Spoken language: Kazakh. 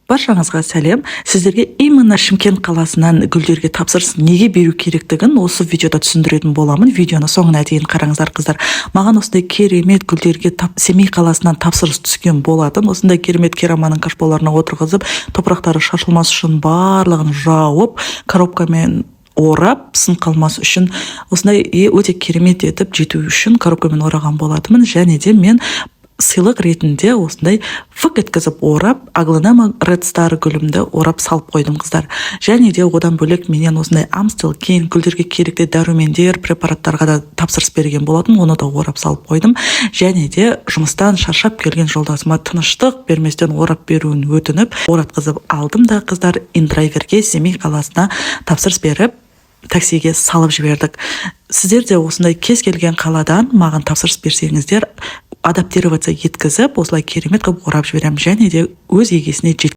Баршаңызға сәлем! Сіздерге именно Шымкент қаласынан гүлдерге тапсырыс неге беру керектігін осы видеода түсіндіретін боламын. Видеоны соңына дейін қараңыздар, қыздар. Маған осындай керемет гүлдерге Семей қаласынан тапсырыс түскен болатын. Осындай керемет кераманың кашполарына отырғызып, топырақтары шашылмас үшін барлығын жауып, коробкамен орап, сынып қалмас үшін, осындай өте керемет етіп жету үшін коробкамен ораған болатынмын. Және де мен сыйлық ретінде осындай фық еткізіп орап, аглонема Red Star гүлімді орап салып қойдым, қыздар. Және де одан бөлек менен осындай Амстел Кинг, гүлдерге керекті дәрумендер, препараттарға да тапсырыс берген болатын, оны да орап салып қойдым. Және де жұмыстан шаршап келген жолдасыма тыныштық берместен орап беруін өтініп, оратқызып алдым да, қыздар, индрайверге Семей қаласына тапсырыс беріп, таксиге салып жібердік. Сіздер де осындай кез келген қаладан маған тапсырыс берсеңіздер, адаптироваться еткізіп, осылай керемет қылып орап жіберемін және де өз егесіне жет